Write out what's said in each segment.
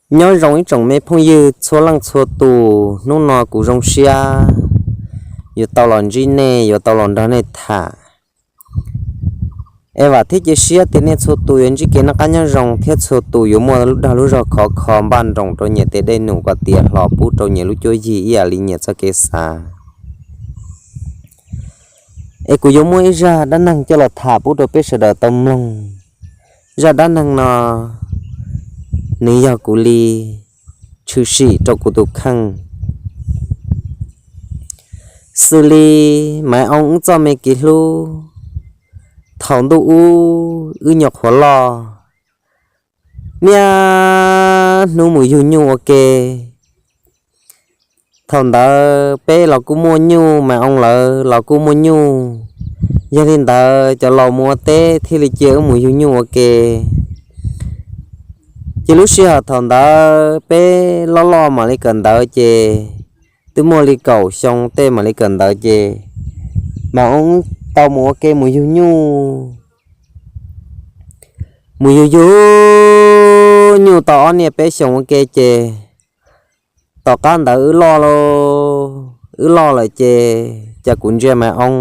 Nyob zoo ib tsoom me phooj ywg txhua leej txhua tus, hnub no kuv zoo siab yuav tau los ntsib nej, yuav tau los nrog nej tham. Es vam thiab cia siab tias nej txhua tus yuav ntsib kev noj qab nyob zoo thiab txhua tus yuav muaj lub dag lub zog khov kho npaj nroos rau nyias tes dej num kom tiav hlo pub rau nyias lub cuab yig ib yam li nyias txoj kev xav. Es kuv yuav muaj ib zaj dab neeg coj los tham pub rau peb sawv daws tau mloog. Zaj dab neeg no nws yog kuv li tshwm sim rau kuv tus kheej. Xws li Maiv Oo wb txoj me kev hlub, thaum ntuj ub wb nyuam qhuav loj, niaj hnub mus yug nyuj ua ke. Thaum ntawd peb los kuj muaj nyuj, Maiv Oo lawv los kuj muaj nyuj, yog li ntawd cov laus mus ua teb thiaj li cia wb mus yug nyuj ua ke. Ces lub sij hawm thaum ntawd peb loj loj mam li kawm ntawv ces twb muaj li kaum xyoo tej mam li kawm ntawv ces Maiv Oo tau mus ua ke mus yug nyuj. Mus yug yug nyuj tau ob niaj peb xyoos ua ke ces tom qab ntawd wb loj, wb loj lawm ces cas kuv ntsia Maiv Oo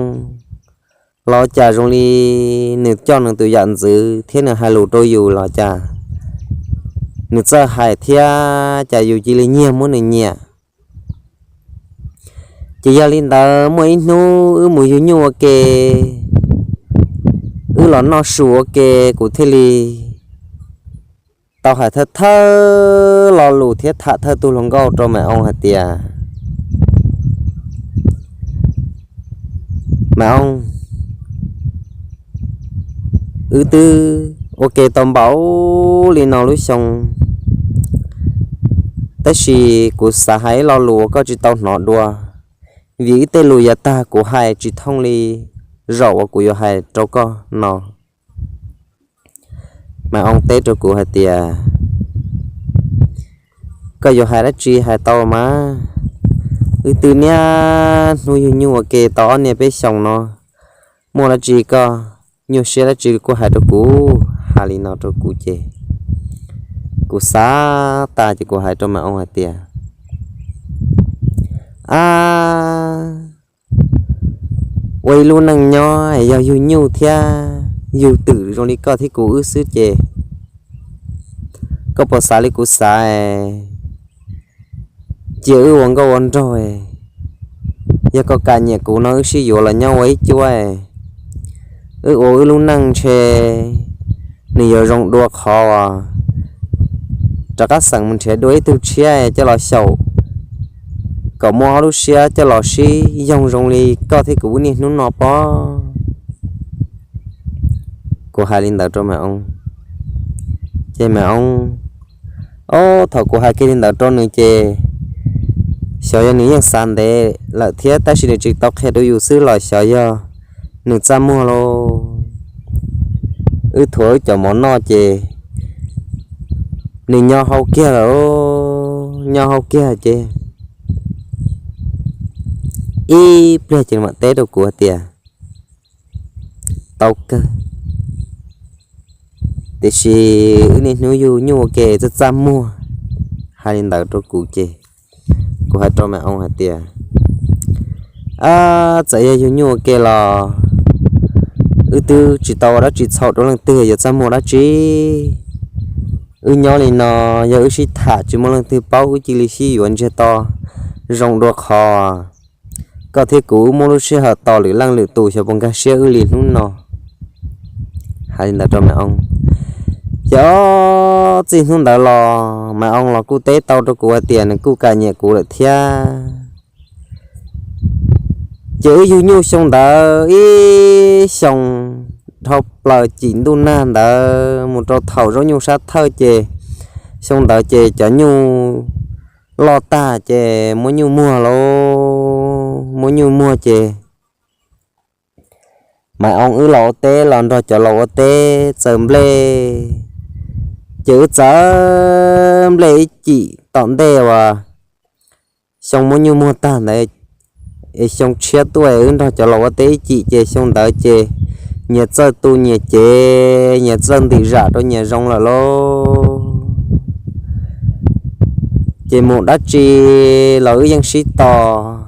los cas zoo li nws coj nws tus yam ntxwv thiab nws hais lus rau yus los cas nws txawj hais thiab cas yus cia li nyiag muab nws nyiam. Ces yog li ntawd muaj ib hnub wb mus yug nyuj ua ke, wb los noj su ua ke kuv thiaj li tau hais thawj thawj lo lus thiab tham thawj tug hluas nkauj rau Maiv Oo hais tias, Maiv Oo, wb twb ua ke tau npaum li no lub xyoo, tab sis kuv xav hais ib lo lus uas koj tsis tau hnov dua, vim wb tej lus yav tag kuv hais tsis thooj li zaum uas kuv yuav hais rau koj no. Maiv Oo teb rau kuv hais tias, koj yuav hais dab tsi hais tau mas, wb twb niaj hnub yug nyuj ua ke tau ob niaj peb xyoos no, muaj dab tsi koj nyuaj siab dab tsi kuj hais rau kuv. Hais li no rau kuv ces kuv xav tas ces kuv hais rau Maiv Oo hais tias, ab, ua ib lub neej nyob yog yug nyuj thiab yug twm zoo li koj thiab kuv wb xwb ces koj puas xav li kuv xav, cia wb ua nkauj ua nraug, yog koj kam nyiam kuv no wb sib yuav los nyob ua ib cuab, wb ua wb lub neej ntshe nws yuav zoo dua qhov uas rov qab xeem mus nrhiav dua ib tug tshiab coj los xyaum kom muaj ob lub siab coj los sib yoog zoo li koj thiab kuv wb niaj hnub no pob. Kuv hais li ntawd rau Maiv Oo ces Maiv Oo, ob, thaum kuv hais kiag li ntawd rau nws ces xyov yog nws yeej xav ntev lawm thiab tab sis nws tsis tau qhia rau yus xwb los xyov yog nws txaj muag lauj. Wb thuav wb cov mov noj ces nws nyo hau kiag lawm, nyo hau kiag ces ib pliag ces mam teb rau kuv hais tias, tau kawg, tiam sis wb niaj hnub yug nyuj ua ke txaj txaj muag. Hais li ntawd rau kuv ces kuv hais rau Maiv Oo hais tias, ab, txawm yog yug nyuj ua ke los wb twb tsis tau ua dab tsi txhaum rau leej twg yuav txaj muag dab tsi. Wb nyob li no, yog wb sib tham tsis muaj leej twg paub wb cia li sib yuav ntsiag to zoo dua qhov koj thiab kuv wb muab lub sij hawm tos lwm leej lwm tus xyov puas nkag siab wb li hnub no. Hais li ntawd rau Maiv Oo ces ob txij hnub ntawd los Maiv Oo los kuj teb tau rau kuv hais tias nws kuj kam nyiam kuv lawm thiab. Ces wb yug nyuj xyoo ntawd ib xyoo dhau plaws cim ntuj nag ntawd mus rau thaum zaub nyuj sab thawj ces xyoo ntawd ces cov nyuj loj tag ces muab nyuj muag lauj, muab nyuj muag ces Maiv Oo wb los ua teb los nrog cov laus ua teb txawm nplej, ces wb txawm nplej ib cim tom ntej uas xyoo muab nyuj muag tag ntawd es xyoo tshiab tuaj wb nrog cov laus ua teb ib cim ces xyoo ntawd ces nyias txawj tu nyias cev, nyias txawj ntim zam rau nyias zoo lawm lauj. Ces mus dab tsi los wb yeej sib tos,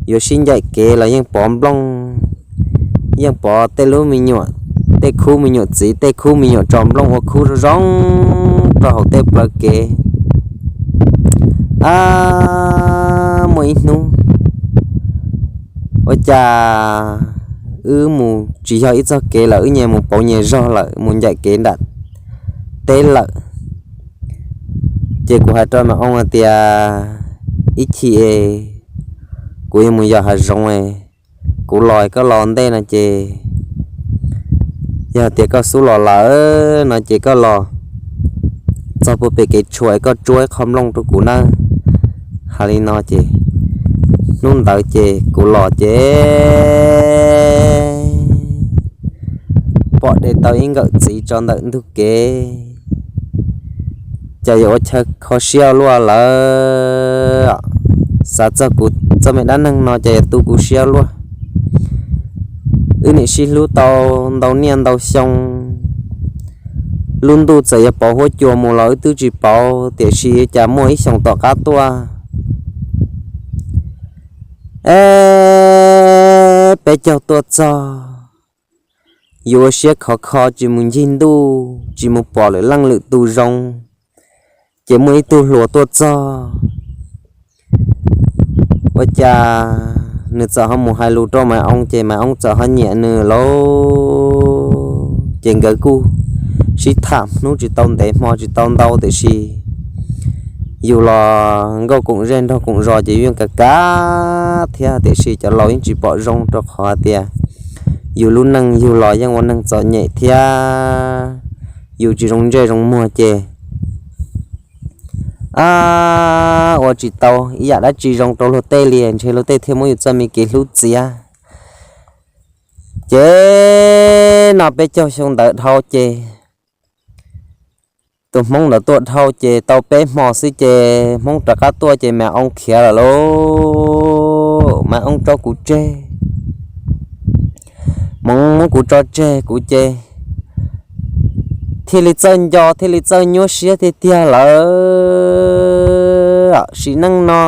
yuav sib ncaim kev los yeej pov nplooj, yeej pov tej lub me nyuam, tej khub me nyuam txiv, tej khub me nyuam tso nplooj ua khub zoo zoo rau hauv tej plawv kev. Ab, muaj ib hnub ua cas wb mus tsis yog ib txoj kev lawm, wb nyias mus pauv nyias zog lawm, mus ncaim kev nram teb lawm. Ces kuv hais rau Maiv Ooj hais tias, ib chim es kuv yuav mus yos hav zoov, kuv los koj los ntej no ces, yog tias koj xub los lawm no ces koj los txog puag pem kev tshuam es koj tsuab ib qho nplooj rau kuv nawb. Hais li no ces hnub ntawd ces kuv los ces pom de tau ib nkawm txiv tso ntawm ntug kev, ces yuav ua chaw kho siab luaj lawm. Xav txog kuv txoj me dab neeg no ces yuav tu kuv siab luaj. Wb nim sib hlub tau ntau niaj ntau xyoo, lub ntuj txawm yuav pov huab cua mus los wb twb tsis paub, tiam sis cas muaj ib xyoos tom qab tuaj, es peb caug tuaj txog, yus ua siab khov kho tsis mus ncig ntuj, tsis mus pom lwm leej lwm tus zoo, ces muaj ib tug hluas tuaj txog. Ua cas nws txawm ho mus hais lus rau Maiv Ooj ces Maiv Ooj txawm ho nyiam nws lauj. Ces nkawd kuj sib tham hnub tsis tau ntev hmo tsis tau ntau, tiam sis yus los nkauj koom zej nraug koom zos ces yus yeej kav kav thiab, tiam sis cov laus yeej tsis pom zoo rau qhov hais tias yus lub neej yug los yeej ua neeg txom nyem thiab yus tsis zoo ntsej zoo muag ces, ab, ua tsis tau ib yam dab tsi zoo rau luag tej li, ntshe luag tej thiaj muab yus txoj me kev hlub txiav. Ces no peb caug xyoo ntawd dhau ces tus Hmoob ntawd tuaj dhau ces tau peb hmo xwb ces Hmoob rov qab tuaj ces Maiv Ooj khiav lawm lauj. Maiv Ooj tso kuv tseg, Hmoob muab kuv tso tseg, kuv ces thiaj li txawj nco thiaj li txawj nyuaj siab tiag tiag lawm. Sim neej no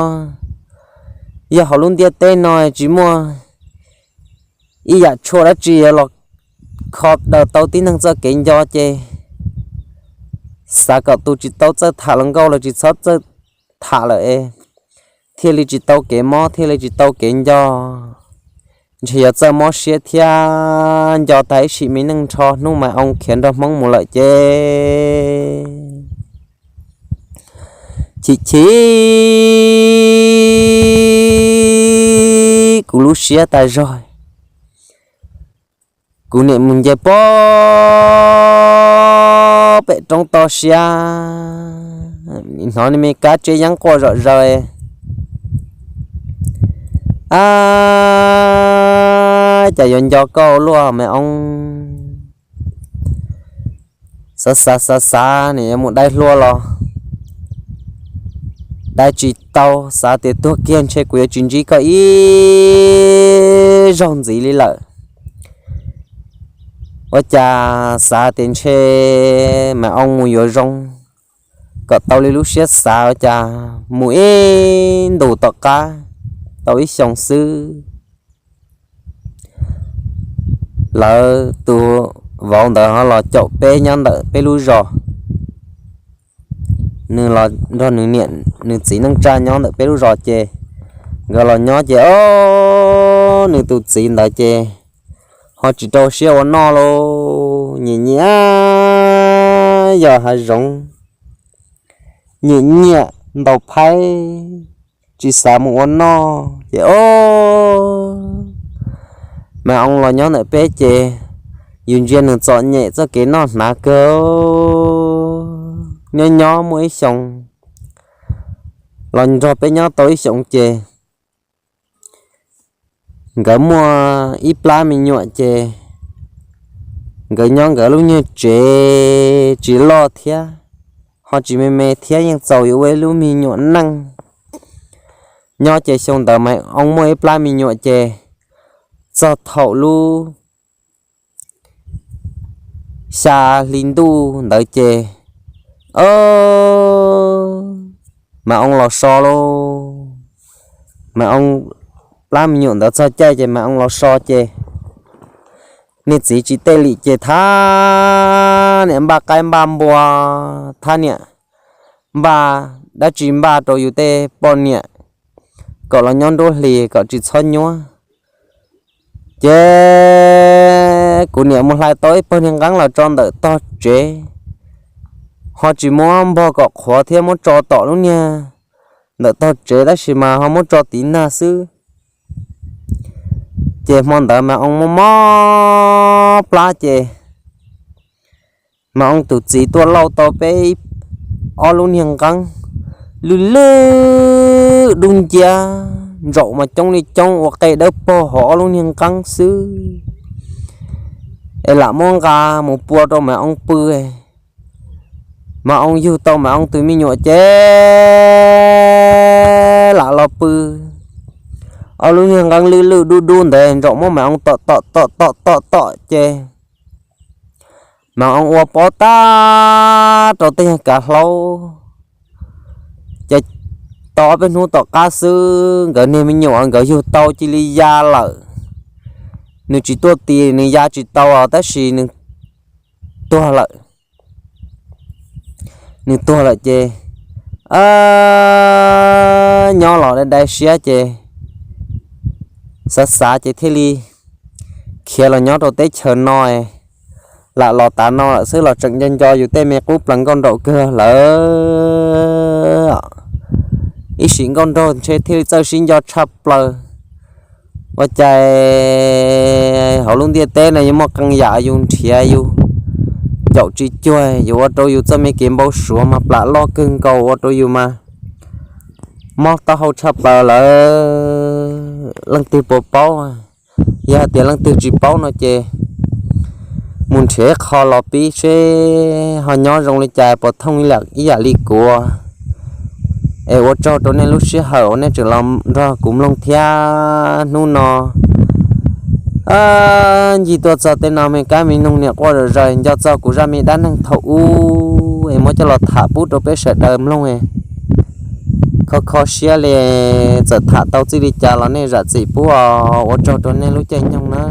yog hauv lub ntiaj teb no tsis muaj ib yam tshuaj dab tsi yuav los kho daws tau tib neeg txoj kev nco ces xav kom tus tsis tau txawj tham los nkauj los tsis txhob txawj tham lawm es thiaj li tsis tau kev mob thiaj li tsis tau kev nco. Ntshe yuav txawj mob siab thiab nco tag ib sim me neej nrho hnub Maiv Ooj khiav nrog Hmoob mus lawm ces chim chim kuv lub siab tas zog. Kuv niam mus nce pob pem roob toj siab, hnov me kab tseb yeeb quaj zom zaws. Ab, cas yuav nco koj luaj Maiv Ooj. Xav xav xav xav nim yuav mus dai hlua los dai tsis tau, xav tias tuag kiag ntshe kuv yuav tsis ntsib koj ib zaug ntxiv li lawm. Ua cas xav tias ntshe Maiv Ooj mus yuav zoo kom tau li lub siab xav, ua cas mus ib ntus tom qab tau ib xyoos xwb lawv tus vauv ntawd ho los caum peb nyob ntawm peb lub zos. Nws los nrog nws niam nws txiv neej tsa nyob ntawm peb lub zos ces nkawd los nyob ces ob, nws tus txiv ntawd ces ho tsis rau siab ua noj lauj. Nyiam nyiam yos hav zoov, nyiam nyiam ntaus phaib, tsis xav mus ua noj ces ob, Maiv Ooj los nyob ntawm peb ces yus ntsia nws txom nyem txoj kev noj hnav kawg. Nyob nyob muaj ib xyoos los nrog peb nyob tau ib xyoos ces nkawd muaj ib plab me nyuam ces nkawd nyob nkawd lub nyuag tsev tsis loj thiab, ho tsis me me thiab, yeej txaus yuav ua ib lub me nyuam neej. Nyob ces xyoo ntawd Maiv Ooj muaj ib plab me nyuam ces txog thaum lub xya hli ntuj ntawd ces ob, Mas Oo los so lauj. Mas Oo plab me nyuam ntawd txog caij ces Mas Oo los so ces niag txiv tsis tej li ces thab niam npaj qaib npaj npua, thab niam npaj dab tsi npaj rau yus tej poj niam kom los nyob nruab hlis kom tsis txhob nyuab. Ces kuv niam mus hlais tau ib pawg niag nqeeb los tso ntawm tog tsev, ho tsis muab npog kom qhuav thiab muab tso tom lub niag ntawm tog tsev tab sis mas ho muab tso tiv nag xwb. Ces hmo ntawd Mas Oo mob mob plab ces Mas Oo tus txiv tuaj lauj tau peb ob lub niag nqeeb lwj lwj dub nciab, ntsaum mas coob li coob ua qe dawb paug hauv ob lub niag nqeeb xwb, es lam muab nqa mus pua rau Mas Oo pw. Mas Oo yug tau Mas Oo tus me nyuam ces lam los pw, ob lub niag nqeeb lwj lwj dub dub ntawd ntsaum muab Mas Oo tom tom tom tom tom tom ces Mas Oo ua pob tag rau tej nyuag kav hlaub. Ces tau ob peb hnub tom qab xwb nkawd niag me nyuam nkawd yug tau cia li ya lawm. Nws tsis tuaj tis nws ya tsis tau tab sis nws tuag lawm. Nws tuag lawm ces nyob los dai dai siab ces xav xav ces thiaj li khiav los nyob rau teb chaws no, lam los tav no lawm xwb los tseem nco nco yus tej me qub plaws nkauj nraug kawg lawm. Ib sim nkauj nraug ntshe thiaj li txawj sib nco tshaj plaws. Ua cas hauv lub ntiaj teb no yuav muaj qee yam yus nrhiav yus caum tsis cuag, yuav ua rau yus txoj me kev npau suav mas plam loj kawg nkaus ua rau yus mas mob taub hau tshaj plaws lawm. Leej twg puas paub? Yog hais tias leej twg tsis paub no ces mus nrhiav qho los pib seb ho nyob zoo li cas puas thooj ib yam li kuv. Es ua tsaug rau nej lub sij hawm uas nej tseem los nrog kuv mloog thiab hnub no ncig tuaj txog tej no me kab me noog niam quaj zom zaws nco txog kuv zaj me dab neeg thaum ub es muab coj los tham pub rau peb sawv daws mloog. Kho kho siab li, txawm tham tau txij li cas los nej zam txim pub os. Ua tsaug rau nej lub caij nyoog na.